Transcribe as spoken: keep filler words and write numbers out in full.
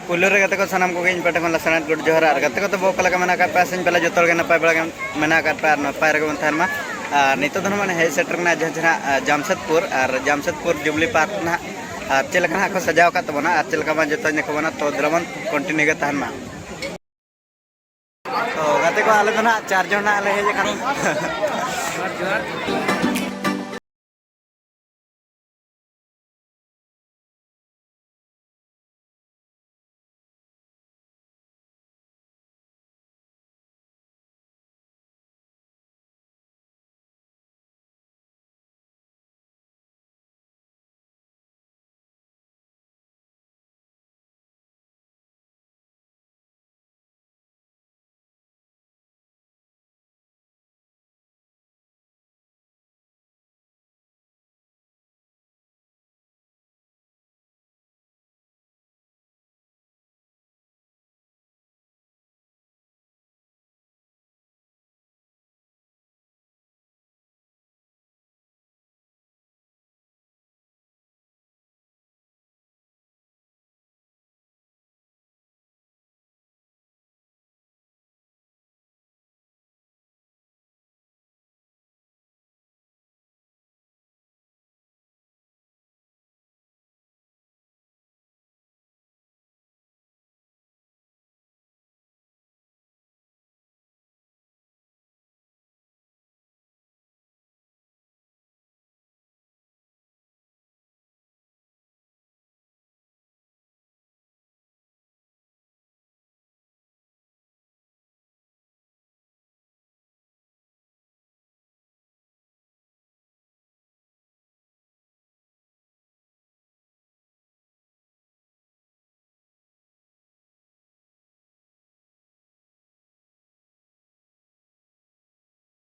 ᱯᱩᱭᱞᱩ ᱨᱮ ᱜᱟᱛᱮ ᱠᱚ, ᱥᱟᱱᱟᱢ ᱠᱚᱜᱮ ᱤᱧ ᱯᱟᱦᱴᱟ ᱠᱷᱚᱱ ᱞᱟᱥᱟᱲᱦᱮᱫ ᱜᱚᱰ ᱡᱚᱦᱟᱨ᱾ ᱟᱨ ᱜᱟᱛᱮ ᱠᱚ ᱛᱚᱵᱮ ᱚᱠᱟ ᱞᱮᱠᱟ ᱢᱮᱱᱟᱜ ᱟᱠᱟᱫ ᱯᱮᱭᱟ? ᱥᱮᱧ ᱯᱟᱞᱮ ᱡᱚᱛᱚ ᱦᱚᱲ ᱜᱮ ᱱᱟᱯᱟᱭ ᱵᱟᱲᱟ ᱜᱮ ᱢᱮᱱᱟᱜ ᱟᱠᱟᱫ ᱯᱮᱭᱟ ᱟᱨ ᱱᱟᱯᱟᱭ ᱨᱮᱜᱮ ᱵᱚᱱ ᱛᱟᱦᱮᱱ ᱢᱟ᱾ ᱟᱨ ᱱᱤᱛᱚᱜ ᱫᱚ ᱱᱟᱦᱟᱜ ᱢᱟᱱᱮ ᱦᱮᱡ ᱥᱮᱴᱮᱨ ᱠᱟᱱᱟ ᱡᱟᱦᱟᱸ ᱡᱟᱦᱟᱸ ᱡᱟᱢᱥᱮᱫᱽᱯᱩᱨ, ᱟᱨ ᱡᱟᱢᱥᱮᱫᱽᱯᱩᱨ ᱡᱩᱵᱽᱞᱤ ᱯᱟᱨᱠ ᱱᱟᱦᱟᱜ, ᱟᱨ ᱪᱮᱫ ᱞᱮᱠᱟ ᱱᱟᱦᱟᱜ ᱠᱚ ᱥᱟᱡᱟᱣ ᱟᱠᱟᱫ ᱛᱟᱵᱚᱱᱟ ᱟᱨ ᱪᱮᱫ ᱞᱮᱠᱟ ᱵᱟᱝ, ᱡᱚᱛᱚᱧ ᱫᱮᱠᱷᱟᱣ ᱵᱚᱱᱟ᱾ ᱛᱚ ᱫᱮᱞᱟ ᱵᱚᱱ ᱠᱚᱱᱴᱤᱱᱤᱭᱩ ᱜᱮ ᱛᱟᱦᱮᱱ ᱢᱟ᱾ ᱛᱚ ᱜᱟᱛᱮ ᱠᱚ, ᱟᱞᱮ ᱫᱚ ᱱᱟᱦᱟᱜ ᱪᱟᱨ ᱡᱚᱱ ᱱᱟᱦᱟᱜ ᱞᱮ ᱦᱮᱡ ᱟᱠᱟᱱᱟ᱾